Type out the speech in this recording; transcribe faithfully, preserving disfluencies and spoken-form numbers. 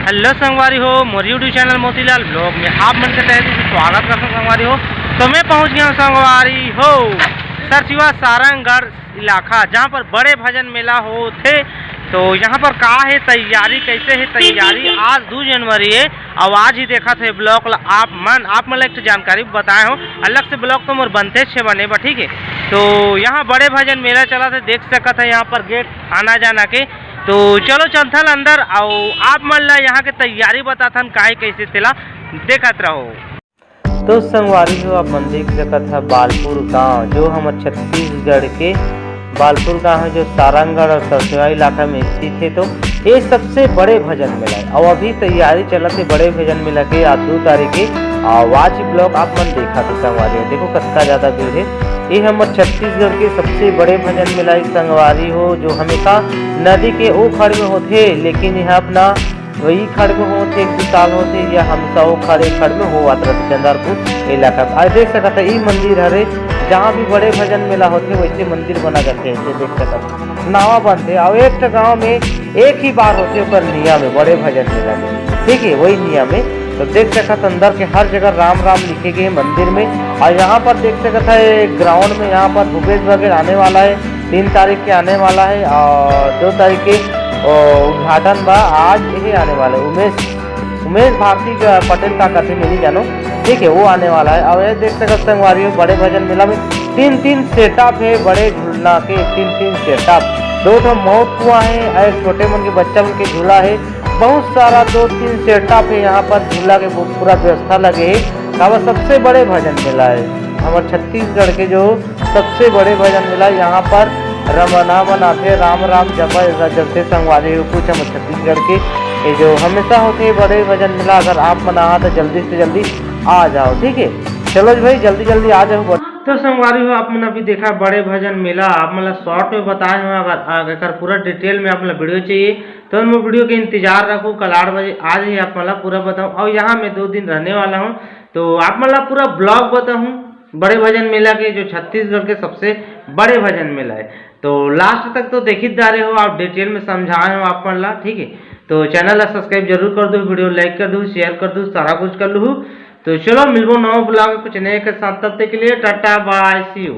Hello संगवारी हो, मोर YouTube channel Motilal blog में आप मन के तहे दिल से स्वागत करथंव संगवारी हो। तो मैं पहुंच गया हूं संगवारी हो सरसीवा सारंगढ़ इलाका, जहां पर बड़े भजन मेला होथे। तो यहां पर का हे तैयारी, कैसे हे तैयारी, आज दू जनवरी हे, अउ आज ही देखत हे ब्लॉग ला आप मन, आप मन ला एक ठो जानकारी बताए हंव। अलग से ब्लॉग तो मोर बनते छे बने बा, ठीक हे। तो यहां बड़े भजन मेला चलत हे, देख सकत हे यहां पर गेट आना जाना के। तो चलो चलथन अंदर, अउ आप मन ला यहां के तैयारी बताथन, काहे कैसे तेला देखत रहो। तो संगवारी हो, आप मन देख सकत ह बालपुर गांव, जो हमर छत्तीसगढ़ के बालपुर गांव हे, जो सारंगढ़ अउ सरसीवा इलाका में स्थित हे। तो ये सबसे बड़े भजन मेला हे, अउ अभी तैयारी चलत हे बड़े भजन मेला के, आज दू तारीख के। अउ आज ही ब्लॉग आप मन देखत हो संगवारी हो, देखो कतका ज्यादा भीड़ हे। ये हमर छत्तीसगढ़ के सबसे बड़े भजन मेला हे संगवारी हो, जो हमेशा नदी के ओ खड़ में होथे, लेकिन यहां अपना वही खड़ में होथे, एक दू साल होथे, या हमेशा ओ खड़, एक खड़ में होवत रहिथे चंदरपुर इलाका में। आज देख सकत ह, ई मंदिर हरे, जहां भी बड़े भजन मेला होथे, वैसे मंदिर बना जाथे, ऐसे देख सकत ह। नवा बनथे, अउ एक ठो गांव में एक ही बार होथे, ओकर नियम हे बड़े भजन मेला में, ठीक हे, वही नियम हे। तो देख सकत ह, अंदर के हर जगह राम राम लिखे गए हे मंदिर में। अउ यहां पर देख सकत ह, ये ग्राउंड में यहां पर भूपेश बघेल आने वाला हे, तीन तारीख के आने वाला हे, अउ दो तारीख के, ओ, उद्घाटन बा, आज ही आने वाले उमेश, उमेश भारती का, पटेल का कथे में नहीं जानो, ठीक हे, वो आने वाला हे। अउ ये देख सकत संगवारी हो, बड़े भजन मेला में तीन तीन सेटअप हे, बड़े झूलना के तीन तीन सेटअप, दो ठो मौत कुआं हे, अउ एक छोटे मन के बच्चा मन के झूला हे, बहुत सारा दो तीन सेटअप हे। यहां पर झूला के वो पूरा व्यवस्था लगे हे। काबर सबसे बड़े भजन मेला हे हमर छत्तीसगढ़ के, जो सबसे बड़े भजन मेला, यहां पर रमना मनाथे, राम राम जपा जपथे संगवारी हो, कुछ हमर छत्तीसगढ़ के ये जो हमेशा होथे बड़े भजन मेला, अगर आप मन आहा तो जल्दी से जल्दी आ जाओ, ठीक हे। चलो जी भाई, जल्दी जल्दी आ जाओ। तो संगवारी हो, आप मन अभी देखा बड़े भजन मेला, आप मन ला शॉर्ट में बताए हंव। अगर, अगर एकर पूरा डिटेल में आप मन ला वीडियो चाहिए तो मोर वीडियो के इंतजार रखो, कल आठ बजे आज ही आप मन ला पूरा बताहूं। अउ यहां मैं दो दिन रहने वाला हूं, तो आप मन ला पूरा ब्लॉग बताहूं बड़े भजन मेला के, जो छत्तीसगढ़ के सबसे बड़े भजन मेला हे। तो लास्ट तक तो देखित डारे हो, आप डिटेल में समझाए हंव आप मन ला, ठीक हे। तो चैनल ला सब्सक्राइब जरूर कर दो, वीडियो लाइक कर दो, शेयर कर दो, सारा कुछ कर लूहू। तो चलो मिलबो नवा ब्लॉग कुछ नए के साथ, तब तक के लिए टाटा बाय सी यू।